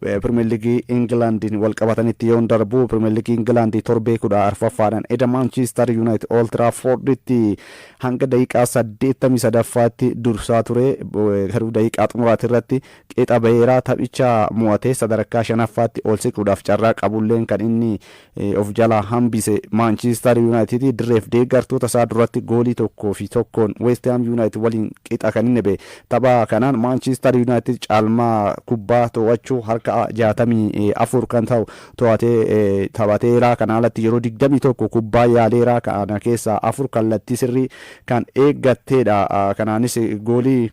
Pirimeer Liigii Ingilaandiin wal qabatanitti yoon darbu, Pirimeer Liigii Ingilaandii torbee 14ffaadhaan eda Maanchiistar Yuunaayitid Old Tiraafoorditti hanga daqiiqaa 83ffaatti dursaa ture, garuu daqiiqaa xumuraati irratti qixa baheera. Taphicha mo'atee sadarkaa shanaffaatti ol siquudhaaf carraa qabulleen kan inni of jalaa hambise Maanchiistar Yuunaayitid dirreef deeggartoota isaa duratti goolii 1-1n West Ham Yuunaayitid waliin qixa kan inni bahe. Tapha kanaan Maanchiistar Yuunaayitid caalmaa kubbaa to'achuu harka 64 kan ta'u to'atee taphateera. Kana alatti yeroo 21 kubbaa yaaleera. Kana keessaa 4 kallattii sirrii kan eeggatteedha. Kanaanis goolii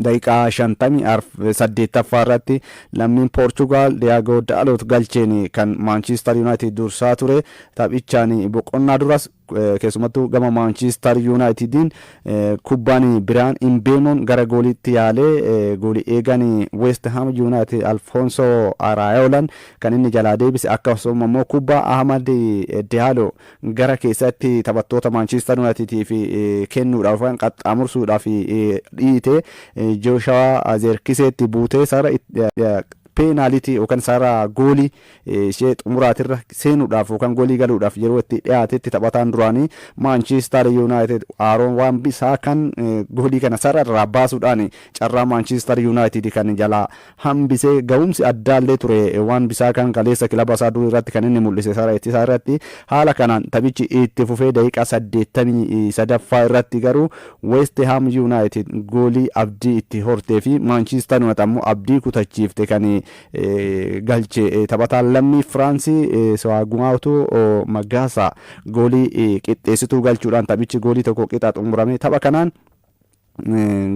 daqiiqaa 58ffaa irratti lammiin Poorchugaal Diyaagoo Daalot galcheen kan Maanchiistar Yuunaayitid dursaa ture. Taphichaan boqonnaa duras keessumattuu gama Maanchiistar Yuunaayitidiin kubbaan Biraan Imbeemoon gara gooliitti yaalee goolii eegan West Ham Yuunaayitid Alfoonsoo Araayolan kan inni jalaa deebise, akkasuma immoo kubbaa Ahmad Diyaalo gara keessatti taphattoota Maanchiistar Yuunaayitidiif kennuudhaaf yookaan qaxxaamursuudhaaf dhiite Jooshuwaa Zeerkiseetti buutee sara peenaalitii yookaan sarara goolii ishee xumuraatirra seenuudhaaf yookaan goolii galuudhaaf yeroo itti dhiyaatetti taphataan duraanii Maanchiistar Yuunaayitid Aaroon Waan Bisaakan goolii kana sarara irraa baasuudhaan carraa Maanchiistar Yuunaayitid kan jalaa hambisee. Ga'umsi addaallee ture Waan Bisaakan kaleessa kilaba isaa durii irratti kan inni mul'ise sarara ittisaa irratti. Haala kanaan taphichi itti fufee daqiiqaa 83ffaa irratti garuu West Ham United goolii abdii itti hortee fi Maanchiistar United ammoo abdii kutachiifte kan galche taphataan lammii Firaansii So'aagumaatu Magaasa goolii qixxeessituu galchuudhaan taphichi goolii 1 qixa xumurame. Tapha kanaan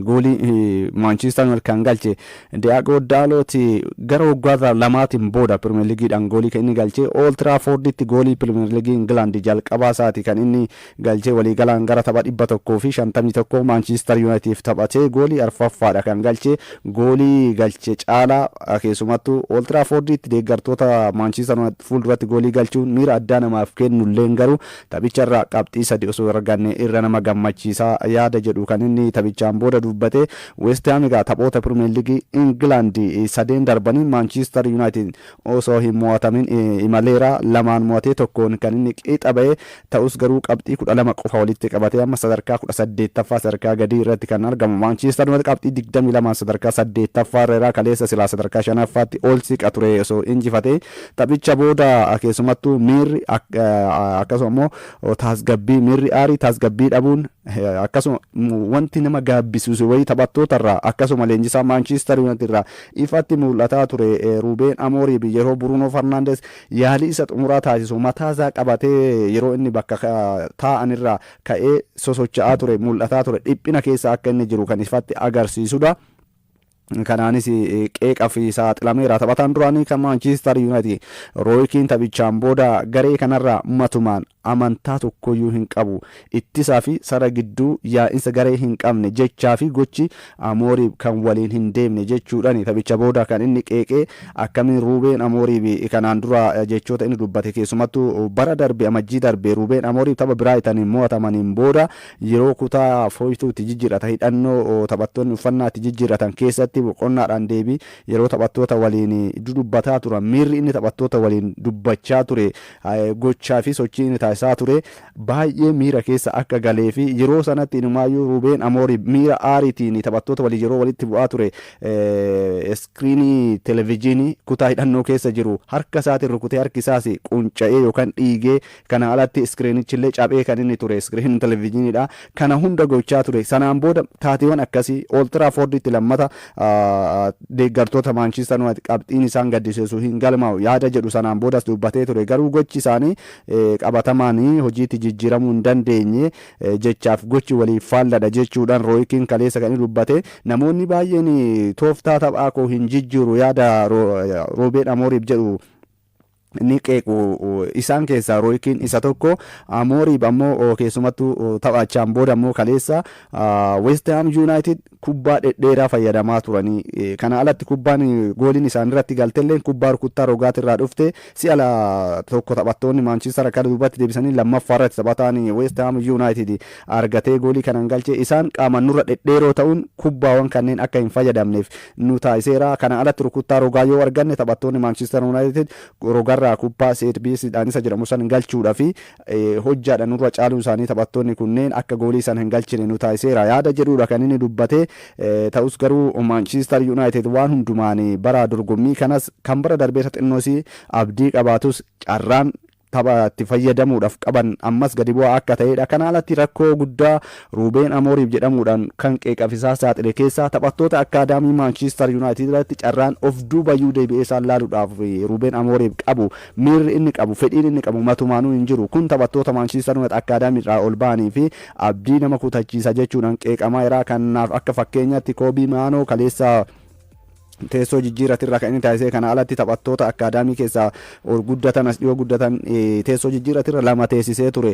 goolii Maanchiistar United kan galche Diyaagoo Daalooti. Gara waggoota lamaatiin booda Pirimeer Liigiidhaan goolii kan inni galche, Old Traafoorditti goolii Pirimeer Liigii Ingilaand jalqabaa isaati kan inni galchee. Waliigalaan gara tapha 151 Maanchiistar Yuunaayitiif taphatee goolii arfaffaadha kan galche. Goolii galche caalaa keessumattuu Old Traafoorditti deeggartoota Maanchiistar Yuunaayitid fuulduratti goolii galchuun miira addaa namaaf kennulleen, garuu taphicharraa qabxii 3 osoo arganne irra nama gammachiisaa yaada jedhu kan inni taphichaan booda dubbate. West Ham egaa taphoota Pirimeer Liigii Ingilaand sadeen darbanii Maanchiistar Yuunaayitid osoo hin mo'atamin imaleera. Lamaan mo'atee tokkoon kan inni qixa ba'e ta'us, garuu qabxii 12 qofa walitti qabatee amma sadarkaa 18ffaa, sadarkaa gadii irratti kan argamu. Maanchiistar Yuunaayitid qabxii 22 sadarkaa saddeettaffaa irra, kaleessa silaa sadarkaa shanaffaatti ol siqa ture osoo injifatee. Taphicha booda keessumattuu miirri, akkasuma immoo taasgabbii, miirri aarii, tasgabbii dhabuun, akkasuma wanti nama gaabbisiisu wayii taphattoota irraa akkasuma leenjisaa Maanchiistar Yuunaayitid irraa ifatti mul'ataa ture. Ruubeen Amooriif yeroo Bruunoo Farnaandes yaalii isa xumuraa taasisu mataa isaa qabatee yeroo inni bakka taa'an irraa ka'ee sosocho'aa ture mul'ataa ture, dhiphina keessa akka inni jiru kan ifatti agarsiisudha. Kanaanis qeeqa fi saaxilameera. Taphataan duraanii kan Maanchiistar Yuunaayitid Rooyikiin taphichaan booda garee kanarraa matumaan amantaa tokkoyyuu hin qabu. Ittisaa fi sara gidduu yaa'insa garee hin qabne, jechaa fi gochi Amooriif kan waliin hin deemne jechuudhaan taphicha booda kan inni qeeqee. Akkamiin Ruubeen Amooriif kanaan dura jechoota inni dubbate, keessumattuu bara darbe, Amajjii darbe, Ruubeen Amooriif tapha Biraayitaniin mo'atamaniin booda yeroo kutaa fooytuutti jijjiirrata hidhannoo taphattoonni uffannaatti jijjiirratan keessatti boqonnaadhaan deebii yeroo taphattoota waliin dudubbataa turan, miirri inni taphattoota waliin dubbachaa ture, gochaa fi sochii inni taasisaa ture baay'ee miira keessa akka galee fi yeroo sanatti inumaayyuu Ruubeen Amooriif miira aariitiin taphattoota waliin yeroo walitti bu'aa ture iskiriinii televezyiinii kutaa hidhannoo keessa jiru harka isaatiin rukutee harki isaas qunca'ee yookaan dhiigee, kana alatti iskiriinichillee cabee kan inni ture iskiriiniin televezyiiniidha. Kana hunda gochaa ture. Sanaan booda taateewwan akkasii Old Traffordtti lammata deeggartoota Maanchiistar Yuunaayitid qabxiin isaan gaddisiisu hin galmaa'u yaada jedhu sanaan boodas dubbatee ture. Garuu gochi isaanii qabatamaan hojiitti jijjiiramuu hin dandeenye, jechaaf gochi waliif faalladha jechuudhaan Rooyikiin kaleessa kan inni dubbate. Namoonni baay'een tooftaa taphaa koo hin jijjiiru yaada Ruubeen Amooriif jedhu Ni qeequ. Isaan keessaa Roy Keane isa tokko. Amooriif ammoo keessumattuu taphachaan booda ammoo kaleessa West Ham United kubbaa dhedheeraa fayyadamaa turanii, kana alatti kubbaan gooliin isaan irratti galtellee kubbaa rukuttaa rogaatirraa dhufte. Si'a tokko taphattoonni Manchester akka duubatti deebisanii, lammaffaa irratti taphataan West Ham United argatee goolii kanan galche. Isaan qaamaan nurra dhedheeroo ta'uun kubbaawwan kanneen akka hin fayyadamneef nu taasiseera. Kana alatti rukuttaa rogaa yoo arganne, taphattoonni Manchester United rogarraa kubbaa set piecedhaan isa jedhamu san galchuudhaa fi hojjaadhaan nurra caaluun isaanii taphattoonni kunneen akka goolii san hin galchine nu taasiseera yaada jedhudha kan inni dubbate. Ta'us garuu Manchester United waan hundumaan bara dorgommii kanas kan bara darbee xinnoosii abdii qabaatus, carraan tapha itti fayyadamuudhaaf qaban ammas gadi bu'aa akka ta'edha. Kana alatti rakkoo guddaa Ruubeen Amooriif jedhamuudhaan kan qeeqafisaa saaxile keessaa taphattoota akkaadaamii Manchester United irratti carraan of duubayyuu deebi'ee isaan laaluudhaaf Ruubeen Amooriif qabu, miirri inni qabu, fedhiin inni qabu matumaanuu hin jiru. Kun taphattoota Manchester United akkaadaamii irraa ol ba'anii fi abdii nama kutachiisa jechuudhaan qeeqamaa jira. Kanaaf akka fakkeenyaatti Koobii Maanoo kaleessa teessoo jijjiiratirraa kan inni taasisee. Kana alatti taphattoota akkaadaamii keessaa ol guddatan, as dhiyoo guddatan, teessoo jijjiiratirra lama teessisee ture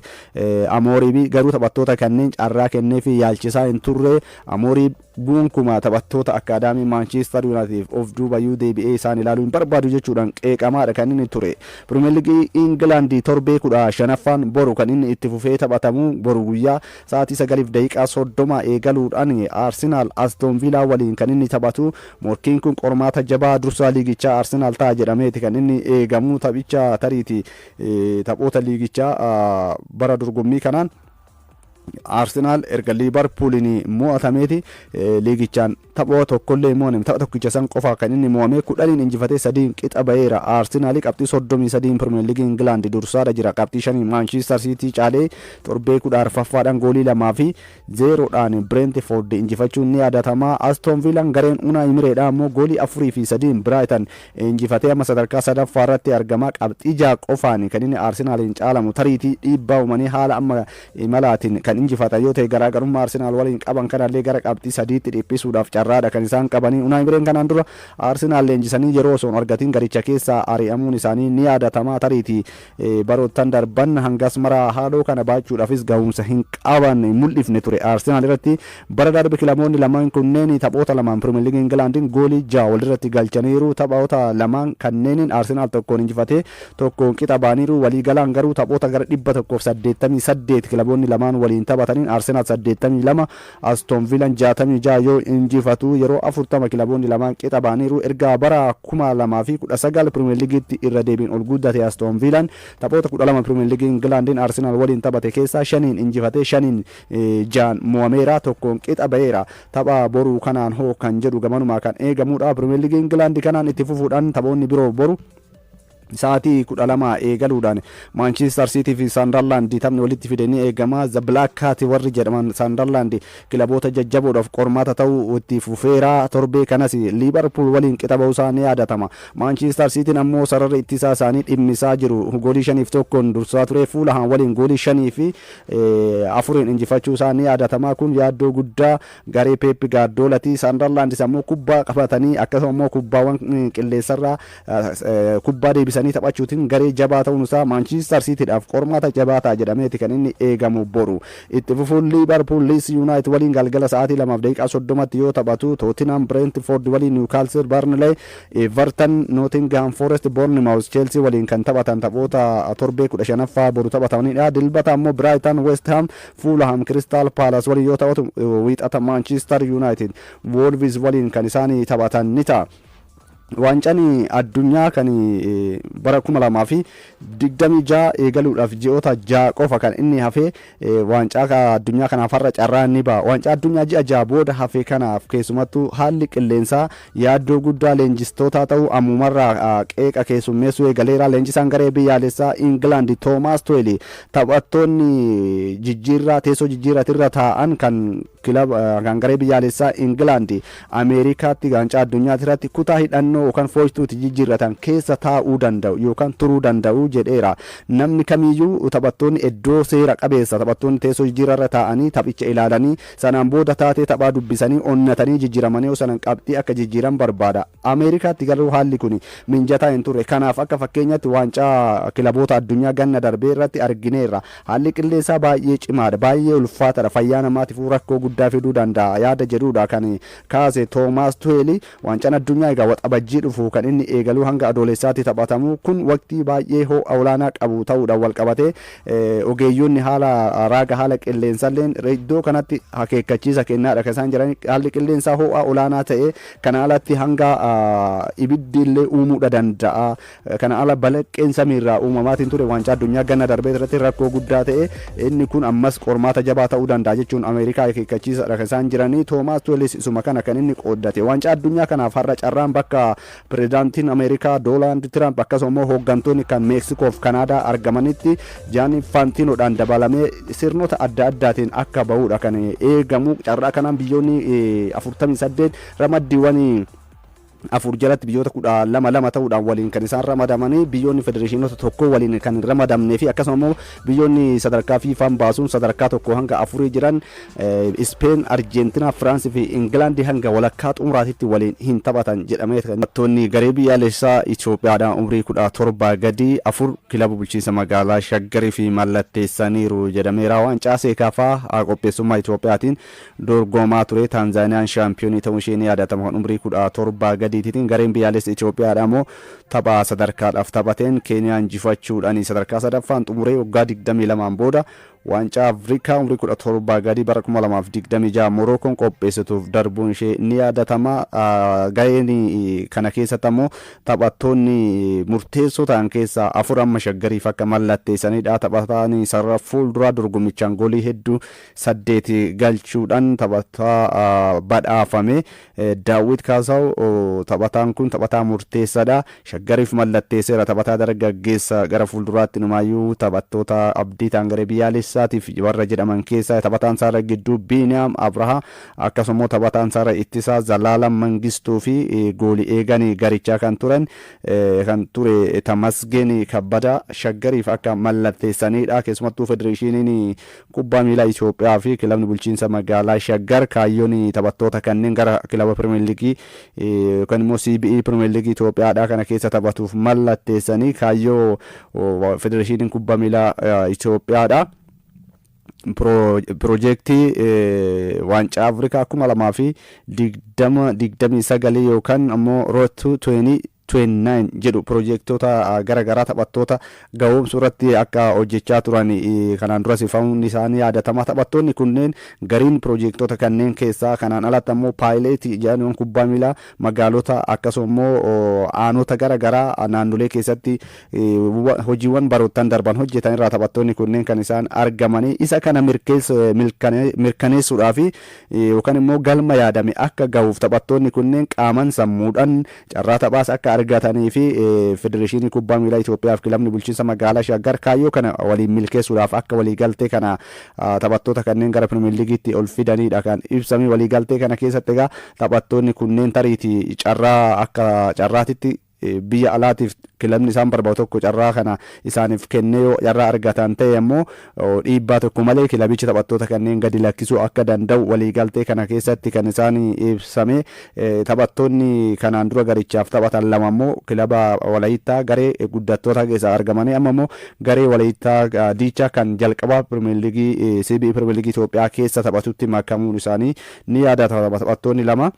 Amooriibi. Garuu taphattoota kanneen carraa kennee fi yaalchisaa hin turre. Amoorii gonkumaa taphattoota akkaadaamii Manchester United of duubayyuu deebi'ee isaan ilaaluu hin barbaadu jechuudhaan qeeqamaadha kan inni ture. Pirimeer Liigii Ingilaandii torbee 15ffaan boru kan inni itti fufee taphatamu. Boru guyyaa sa'aatii 9:30 eegaluudhaan Arsenaal Aston Villaa waliin kan inni taphatu. Morkiin kun qormaata jabaa dursaa liigichaa Arsenaal ta'a jedhameeti kan inni eegamu. Taphicha tariiti taphoota liigichaa bara dorgommii kanaan Arsenaal erga Liibarpuuliin mo'atameeti liigichaan tapha tokkollee mo'ame. Tapha tokkicha san qofa kan inni mo'ame. 10n injifatee sadiin qixa baheera. Arsenaalii qabxii 33n Pirimeer Liigii Ingilaand dursaadha jira. Qabxii 5 Maanchiistar Siitii caalee torbee 14ffaadhaan goolii 2 fi 0dhaan Brentford injifachuun ni yaadatama. Aston Villaan gareen Unai Emeryidha ammoo goolii 4 fi 3n Brighton injifatee amma sadarkaa sadaffaa irratti argama. Qabxii 6 qofaan kan inni Arsenaaliin caalamu. Tariitii dhiibbaa uumanii haala amma imalaatiin kan injifatan yoo ta'e, garaagarummaa Arsenaal waliin qaban kanallee gara qabxii 3tti dhiphisuudhaaf carraadha kan isaan qabanii. Unai Emeryn kanaan dura Arsenaal leenjisanii yeroo osoo hin argatin garicha keessaa ari'amuun isaanii ni yaadatama. Tariitii baroottan darban hangas mara haaloo kana baachuudhaafis gahumsa hin qaban mul'ifne ture Arsenaal irratti. Bara darbe kilaboonni lamaan kunneen taphoota lamaan Pirimeer Liigii Ingilaandiin goolii ja'a walirratti galchaniiru. Taphoota lamaan kanneeniin Arsenaal tokkoon injifatee tokkoon qixa baaniiru. Waliigalaan garuu taphoota gara 188 kilaboonni lamaan waliin taphataniin Arsenaal 82, Aston Villan 66 yoo injifatu, yeroo 40 kilaboonni lamaan qixa baaniiru. Erga bara 2019 Pirimeer Liigiitti irra deebiin ol guddate Aston Villan taphoota 12 Pirimeer Liigii Ingilaandiin Arsenaal waliin taphate keessaa shaniin injifatee, shaniin jaan mo'ameera, tokkoon qixa baheera. Tapha boruu kanaan hoo kan jedhu gamanumaa kan eegamudha. Pirimeer Liigii Ingilaandi kanaan itti fufuudhaan taphoonni biroo boru sa'aatii 12 eegaluudhaan Maanchiistar Siitii fi Saandarlaand taphni walitti fide ni eegama. The Black Cat warri jedhaman Saandarlaand kilaboota jajjaboodhaaf qormaata ta'uu itti fufeera. Torbee kanas Liibarpuul waliin qixa ba'uusaa ni yaadatama. Maanchiistar Siitiin ammoo sararri ittisaa isaanii dhimmisaa jiru. Goolii 5-1n dursaa ture. Fuulahaan waliin goolii 5 fi 4n injifachuusaa ni yaadatama. Kun yaaddoo guddaa garee Peep Gaardoolati. Saandarlaandis ammoo kubbaa qabatanii, akkasuma immoo kubbaawwan qilleensarraa kubbaa deebisanii taphachuutiin garee jabaa ta'uun isaa Maanchiistar Siitiidhaaf qormaata jabaa ta'a jedhameeti kan inni eegamu boru. Itti fufuun Liibarpuul Liis Yuunaayit waliin galgala sa'aatii 2:30tti yoo taphatu, Tootinam Brentford waliin, Niwukaalsir Barnley, Everton, Nootingham Forest, Bournemouth Chelsea waliin kan taphatan taphoota torbee 15ffaa boru taphatanidha. Dilbata ammoo Brighton West Ham, Fulham Crystal Palace waliin yoo taphatu, wiixata Manchester United Wolves waliin kan isaan taphatan ni ta'a. Waancaan addunyaa kan bara 2026 eegaluudhaaf ji'oota 6 qofa kan inni hafee. Waancaa addunyaa kanaaf har'a carraan ni ba'a. Waancaa addunyaa ji'a 6 booda hafe kanaaf keessumattuu haalli qilleensaa yaaddoo guddaa leenjistootaa ta'uu ammumarraa qeeqa keessummeessuu eegaleera. Leenjisaan garee biyyaalessaa Ingilaand Toomaas Tuweeli taphattoonni jijjiirraa teessoo jijjiirratirra taa'an kan Kilaba kan garee biyyaalessaa Ingilaand Ameerikaatti waancaa addunyaa irratti kutaa hidhannoo yookaan fooytuutti jijjiirratan keessa taa'uu danda'u yookaan turuu danda'u jedheera. Namni kamiyyuu taphattoonni iddoo seera qabeessa taphattoonni teessoo jijjiirarra taa'anii taphicha ilaalanii, sanaan booda taatee taphaa dubbisanii, onnatanii jijjiiramanii sanan qabxii akka jijjiiran barbaada. Ameerikaatti garuu haalli kun mijataa hin turre. Kanaaf akka fakkeenyatti waancaa kilaboota addunyaa ganna darbee irratti argineerra. Haalli qilleensaa baay'ee cimaadha, baay'ee ulfaataadha, fayyaa namaatiif rakkoo guddaa fiduu danda'a yaada jedhudha kan kaase Toomaas Tuheeli. Waancaan addunyaa egaa Waxabajjii dhufu kan inni eegaluu hanga Adoolessaatti taphatamu kun waqtii baay'ee ho'a olaanaa qabu ta'uudhaan wal qabatee, ogeeyyoonni haala raaga haala qilleensaalleen iddoo kanatti akeekkachiisa kennaadha kan isaan jiran. Haalli qilleensaa ho'a olaanaa ta'e kana alatti hanga ibiddi illee uumuudha danda'a. Kana ala balaqqeen samiirraa uumamaatiin ture waancaa addunyaa ganna darbee irratti rakkoo guddaa ta'e. Inni kun ammas qormaata jabaa ta'uu danda'a jechuun Ameerikaa akeekkachiisadha kan isaan jiranii. Toomaas Tuhelis isuma kana kan inni qooddate. Waancaa addunyaa kanaaf har'a carraan bakka pirezidaantiin Ameerikaa Doonaald Tiraamp akkasuma immoo hooggantoonni kan Meeksikoo fi Kanaadaa argamanitti Jaanii Infaantiinoodhaan dabalamee sirnoota adda addaatiin akka bahudha kan eegamu. Carraa kanaan biyyoonni 48 ramaddiiwwan afur jalatti biyyoota 12 lama ta'uudhaan waliin kan isaan ramadamanii, biyyoonni federeeshinoota tokko waliin kan hin ramadamnee fi akkasuma immoo biyyoonni sadarkaa fiifaan baasuun sadarkaa tokko hanga afurii jiran Ispeen, Arjeentinaa, Firaansii fi Ingilaandii hanga walakkaa xumuraatitti waliin hin taphatan jedhamee. Taphattoonni garee biyyaalessaa Itoophiyaadhaan umrii 17 gadi afur kilaba bulchiinsa magaalaa Shaggarii fi mallatteessaniiru jedhameera. Waancaa Seekaafaa qopheessummaa Itoophiyaatiin dorgomaa ture. Taanzaaniyaan shaampiyoonii ta'uun ishee ni yaadatama. Kan umrii 17 gadiitiin gareen biyyaalessa Itoophiyaadha immoo tapha sadarkaadhaaf taphateen Keeniyaa injifachuudhaan sadarkaa sadaffaan xumuree, waggaa 22 booda waancaa Afrikaa umrii 17 gadi bara 2026 Morookoon qopheessituuf darbuun ishee ni yaadatama. Gaheen kana keessatti ammoo taphattoonni murteessoo ta'an keessaa afur amma Shaggariif akka mallatteessanidha. Taphataan sarara fuulduraa dorgommichaan goolii hedduu saddeeti galchuudhaan taphataa badhaafame Daawwit Kaasaw, taphataan kun taphataa murteessaadha. Shaggariif mallatteesseera. Taphataa dargaggeessa gara fuulduraatti numaayyuu taphattoota abdii ta'an garee biyyaalessaatiif warra jedhaman keessaa taphataan sarara gidduu Biiniyaam Abrahaa, akkasuma immoo taphataan sarara ittisaa Zalaalam Mangistuu fi goolii eeganii garichaa kan turan kan ture Tamasgeen Kabbadaa Shaggariif akka mallatteessanidha. Keessumattuu federeeshiniin kubbaa miilaa Itoophiyaa fi kilabni bulchiinsa magaalaa Shaggar kaayyoon taphattoota kanneen gara kilaba Pirimeer Liigii yookaan immoo CBE Pirimeer Liigii Itoophiyaadhaa kana keessa taphatuuf mallatteessanii kaayyoo federeeshiniin kubbaa miilaa Itoophiyaadha. Piroojeektii waancaa Afrikaa 2029 yookaan ammoo Road to 2029 jedhu piroojeektoota gara garaa taphattoota gahoomsuu irratti akka hojjechaa turan kanaan dura sifamuun isaanii yaadatama. Taphattoonni kunneen gariin piroojeektoota kanneen keessaa, kanaan alatti ammoo paayileetii jedhamuun kubbaa miilaa magaalota akkasuma immoo aanota gara garaa naannolee keessatti hojiiwwan baroottan darban hojjetan irraa taphattoonni kunneen kan isaan argamanii. Isa kana mirkaneessuudhaaf yookaan immoo galma yaadame akka gahuuf taphattoonni kunneen qaaman sammuudhaan carraa taphaas akka argatanii fi federeeshinii kubbaa miilaa Itoophiyaaf kilabni bulchiinsa magaalaa Shaggar kaayyoo kana waliin milkeessuudhaaf akka waliigaltee kana taphattoota kanneen gara Pirimeer Liigiitti ol fidanidha kan ibsame. Waliigaltee kana keessatti egaa taphattoonni kunneen tariitii carraa akka carraatitti biyya alaatiif kilabni isaan barbaadu tokko carraa kana isaaniif kennee yoo carraa argatan ta'e ammoo dhiibbaa tokko malee kilabichi taphattoota kanneen gadi lakkisuu akka danda'u waliigaltee kana keessatti kan isaan ibsame. Taphattoonni kanaan dura garichaaf taphatan lama immoo kilaba Walayittaa garee guddattoota keessaa argamanii amma immoo garee Walayittaa Diichaa kan jalqabaa Pirimeer Liigii CBE Pirimeer Liigii Itoophiyaa keessa taphatutti makamuun isaanii ni yaadatama, taphattoonni lama.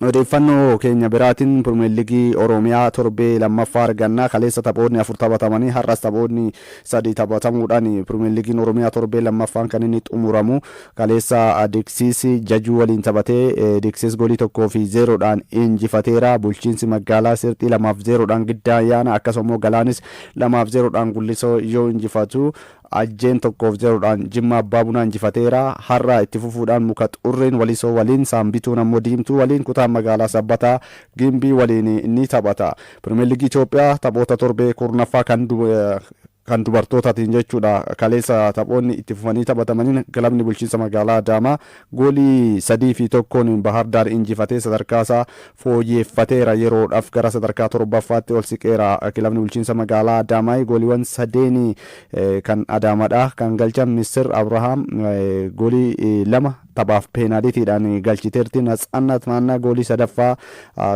Odeeffannoo keenya biraatiin Pirimeer Liigii Oromiyaa torbee lammaffaa argannaa. Kaleessa taphoonni afur taphatamanii, har'as taphoonni sadi taphatamuudhaan Pirimeer Liigiin Oromiyaa torbee lammaffaan kan inni xumuramu. Kaleessa Diksiis Jajuu waliin taphatee Diksiis goolii 1 fi 0dhaan injifateera. Bulchiinsi magaalaa Sirxii 2 fi 0dhaan Giddaa Ayyaana, akkasuma immoo Galaanis 2 fi 0dhaan Gullisoo yoo injifatu, Ajjeen 1 fi 0dhaan Jimma Abbaa Bunaa injifateera. Har'a itti fufuudhaan Muka Xurreen Walisoo waliin, Saambituun ammoo Diimtuu waliin, kutaan magaalaa Sabbataa Gimbii waliin ni taphata. Pirimeer Liigii Itoophiyaa taphoota torbee 10ffaa kan Kan dubartootaatiin jechuudha. Kaleessa taphoonni itti fufanii taphatamaniin kilabni bulchiinsa magaalaa Adaamaa goolii 3 fi 1n Bahar Daar injifatee sadarkaa isaa fooyyeffateera. Yeroodhaaf gara sadarkaa torbaffaatti ol siqeera. Kilabni bulchiinsa magaalaa Adaamaa gooliiwwan sadeen kan Adaamaadha kan galchan Misir Abrahaam goolii lama taphaaf peenaaliitiidhaan galchiteerti. Natsaannat Maannaa goolii sadaffaa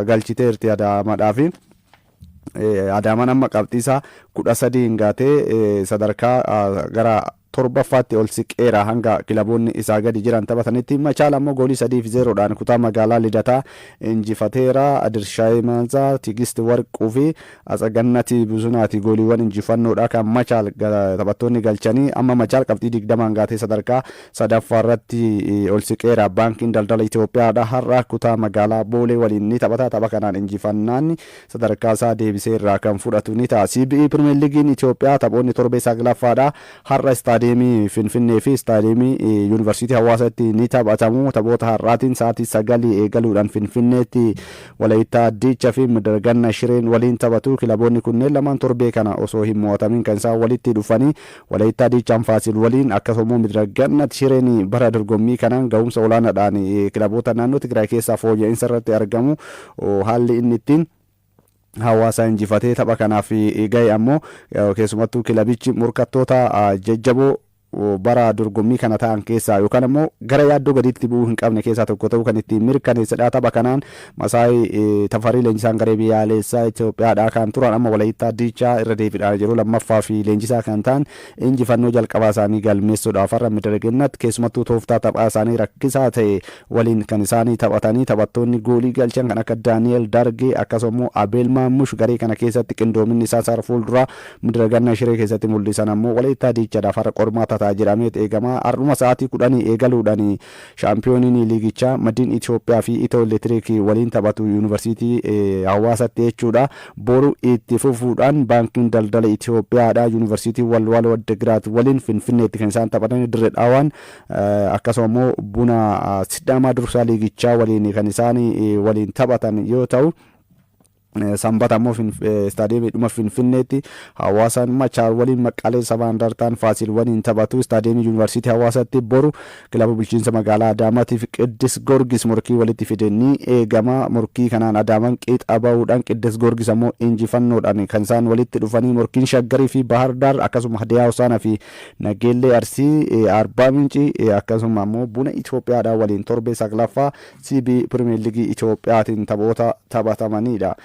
galchiteerti Adaamaadhaafi. Adaamaan amma qabxii isaa 13n gaatee sadarkaa gara torbaffaatti ol siqeera hanga kilaboonni isaa gadi jiran taphatanitti. Machaal ammoo goolii 3 fi 0dhaan kutaa magaalaa Lidataa injifateera. Dirshaayee Maanzaa, Tigist Warquu fi Atsagannati Buzunaati gooliiwwan injifannoodha kan Machaal taphattoonni galchanii. Amma Machaal qabxii 20n gaatee sadarkaa sadaffaa irratti ol siqeera. Baankiin Daldala Itoophiyaadha har'a kutaa magaalaa Boolee waliin ni taphata. Tapha kanaan injifannaan sadarkaa isaa deebisee irraa kan fudhatu ni ta'a. CBE Pirimeer Liigiin Itoophiyaa taphoonni torbee saglaffaadha har'a istaadiyeemii Finfinnee fi istaadiyeemii Yuunivarsiitii Hawaasaatti ni taphatamu. Taphoota har'aatiin sa'aatii 9 eegaluudhaan Finfinneetti Walayittaa Diicha fi Midirganna Shireen waliin taphatu. Kilaboonni kunneen lamaan torbee kana osoo hin mo'atamin kan isaan walitti dhufanii. Walayittaa Diichaan Faasil waliin, akkasuma Midirganna Shireen bara dorgommii kanaan ga'umsa olaanaadhaan kilaboota naannoo Tigraay keessaa fooyya'insa irratti argamu. Haalli inni ittiin Hawaasa injifatee tapha kanaaf gahe ammoo keessumattuu kilabichi morkattoota jajjaboo bara dorgommii kana ta'an keessaa yookaan ammoo gara yaaddoo gadiitti bu'uu hin qabne keessaa tokko ta'uu kan ittiin mirkaneessedha. Tapha kanaan Masaay Tafarii, leenjisaan garee biyyaalessaa Itoophiyaadha kan turan, amma Walayittaa Diichaa irra deebiidhaan yeroo lammaffaa fi leenjisaa kan ta'an, injifannoo jalqabaa isaanii galmeessuudhaaf har'a Midirginnat keessumattuu tooftaa taphaa isaanii rakkisaa ta'e waliin kan isaanii taphatanii. Taphattoonni goolii galchan kan akka Daani'el Dargee, akkasuma immoo Abeel Maammush garee kana keessatti qindoominni isaa sara fuulduraa Midirganna Shiree keessatti mul'isan ammoo Walayittaa Diichaadhaaf har'a qormaata ta'a jedhamee eegama. Har'uma sa'aatii 10 eegaluudhaan shaampiyooniin liigichaa Madiin Itoophiyaa fi Itoo Elektiriik waliin taphatu Yuunivarsiitii Hawaasatti jechuudha. Boru itti fufuudhaan Baankiin Daldala Itoophiyaadha Yuunivarsiitii Walwaaloo Addagiraat waliin Finfinneetti kan isaan taphatan. Dirree Dhaawaan akkasuma immoo Buna Sidaamaa dursaa liigichaa waliin kan isaan waliin taphatan yoo ta'u, Sanbata ammoo istaadiyeemii dhuma Finfinneetti Hawaasaan Machaar waliin, Maqalee Sabaa Indartaan Faasil waliin taphatu. Istaadiyeemii Yuunivarsiitii Hawaasatti boru kilaba bulchiinsa magaalaa Adaamaatiif Qiddis Goorgis morkii walitti fide ni eegama. Morkii kanaan Adaamaan qixa bahuudhaan, Qiddis Goorgis ammoo injifannoodhaan kan isaan walitti dhufanii. Morkiin Shaggarii fi Bahar Daar, akkasuma Hadiyaa Hosaanaa fi Nageellee Arsii, Arbaa Mincii akkasuma ammoo Buna Itoophiyaadhaan waliin torbee saglaffaa CBE Pirimeer Liigii Itoophiyaatiin taphoota taphatamanidha.